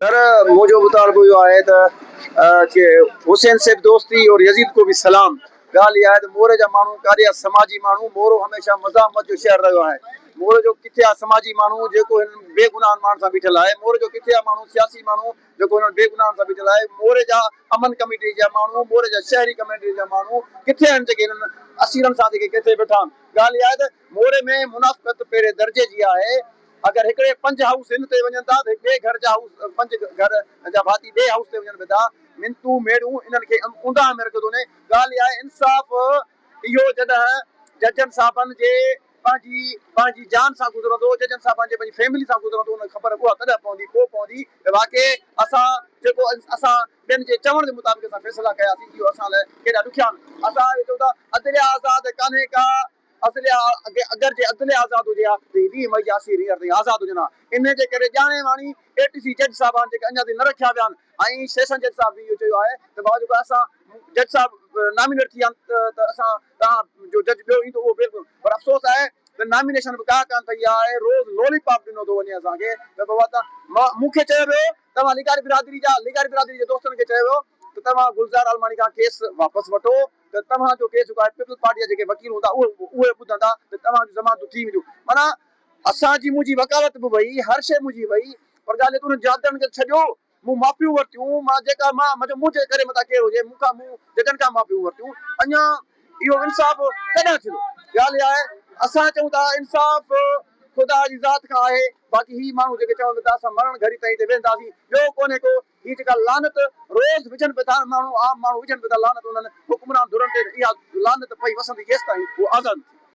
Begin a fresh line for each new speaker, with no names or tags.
سر منهنجو مطالبو اهو آهي ته چي حسين سي به دوستي اور يزيد ڪو به سلام ڳالهه اها آهي ته موري جا ماڻهو ڪاڏي آ سماجي ماڻهو مورو هميشه مزاحمت جو شهر رهيو آهي موري جو ڪٿي آ سماجي ماڻهو جيڪو هنن بي گناهن ماڻهن سان بيٺل آهي موري جو ڪٿي آ ماڻهو سياسي ماڻهو جيڪو هنن بي گناهن سان بيٺل آهي موري جا امن ڪميٽي جا ماڻهو موري جا شهري ڪميٽي جا ماڻهو ڪٿي آهن جيڪي هنن اسيرن سان جيڪي ڪٿي بيٺا آهن ڳالهه اها آهي ته موري ۾ منافقت پهرين درجي جي آهي اگر هڪڙي پنج هائوس هن تي وڃن ٿا ته ٻئي گهر جا هائوس پنج گهر جا ڀاتي ٻئي هائوس تي وڃن به ٿا. منتون ميڙون انهن کي اونداهه ۾ رکيو ٿو وڃي. ڳالهه اها آهي انصاف اهو جڏهن ججن صاحبن جي پنهنجي پنهنجي جان سان گذرندو ججن صاحبن جي پنهنجي فيملي سان گذرندو ان کي خبر اها تڏهن پوندي پوء پوندي ته واقعي اسان جيڪو اسان ٻين جي چوڻ جي مطابق اسان فيصلا ڪياسين اهو اسان لاء ڪيڏا ڏکيا آهن. اسان اهو چئون ٿا عدليه آزاد ڪانهي ڪا عدليه اگر جي عدليه آزاد هجي ها ته هي 20 مئي جا اسير هينئر تائين آزاد هجن ها. انهي جي ڪري ڄاڻي واڻي اي ٽي سي جج صاحبان جيڪي اڃا تائين نه رکيا ويا آهن ۽ سيشن جج صاحب به اهو چيو آهي ته بابا جيڪو اسان جج صاحب نامينيٽ ٿي ويا آهن ته اسان توهان جو جج ٻيو ايندو اهو بلڪل پر افسوس آهي ته نامينيشن به ڪا ڪانه ٿي آهي روز لولي پاپ ڏنو ٿو وڃي اسان کي ته بابا توهان مون کي چيو ويو توهان لغاري برادري جا لغاري برادري جي دوستن کي چيو ويو ته توهان گلزار عالماڻي کان ڪيس واپس وٺو ته توهان جو ڪيس جيڪو آهي پيپلز پارٽي جا جيڪي وڪيل هوندا اهي اهي ٻڌندا ته توهان جون ضمانتون ٿي وينديون معنيٰ اسان جي منهنجي وڪالت به وئي هر شيء منهنجي وئي پر ڳالهه هي ته انهن جادرن کي ڇڏيو مون معافيون ورتيون مان جيڪا مان مطلب منهنجي ڪري متان ڪير هجي مون کان مون ججن کان معافيون ورتيون اڃا اهو انصاف ڪڏهن ٿيندو ڳالهه اها آهي اسان چئون ٿا انصاف خدا جي ذات کان آهي باقي هي ماڻهو جيڪي چون ٿا اسان مرڻ گهڙي تائين هتي ويهنداسين ٻيو ڪونهي ڪو هي جيڪا لعنت روز وجهن پيا ٿا ماڻهو عام ماڻهو وجهن پيا ٿا لعنت انهن حڪمران ڌرن تي اها لعنت پئي وسندي جيستائين هو آزاد نه ٿيندا.